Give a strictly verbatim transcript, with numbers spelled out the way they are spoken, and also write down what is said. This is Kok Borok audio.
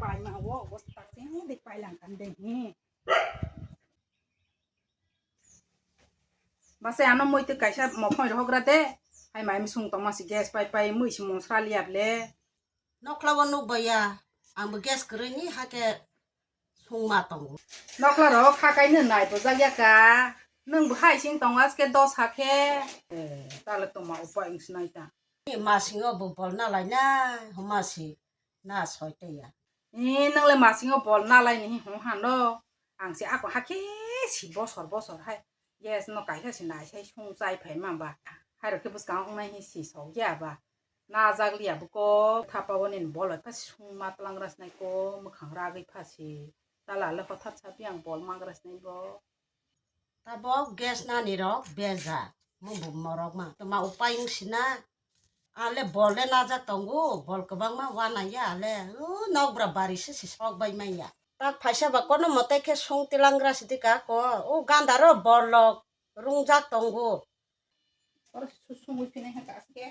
Paima wo, wo tak sing di pailang kan de hi. Basa ano moi twi kaisa mokhon rohogra de. Hai mai misung tongma si gas pai pai mui si monsra liap le. Nokla wo nuk baya. Ang bo gas kwrwi ni hake sungma tongo. Nokla rok ha kaino nai bojak ya ka. Nwng bo hai sing tongo aske dos ha khe. Eh, tale tongma upai wng sinai ta. Ni masingo bo bol na lai na, homa si na soi te ya. Ni nwng le masingo bol na lai ni hong hano. Ang se ako hakhe si bosor bosor hai. Yes, no kaisa si nai sai sung chai phai ma ba. Hai rok khe bwskang wngnai hi si sok ya ba. Na jak liya bo ko thapa bo nin bol pha sung ma tlang ras nai ko mwkhang ragwi pha si. Tala le hothat sa biang bol mang ras nai bo. Tabok gas nani rok bejak. Mo bo morok ma. Toma upai wng sina. Ale bol le najak tongo. Bol kwbangma wanaiya ale. O nokbra bari se si sok bai manya. Tak phaisa ba kono mote khe sung tilangra sidi ka ko. O ganda ro bol rok rungjak tongo. Oro su-, sungwi phinai ha ka aske.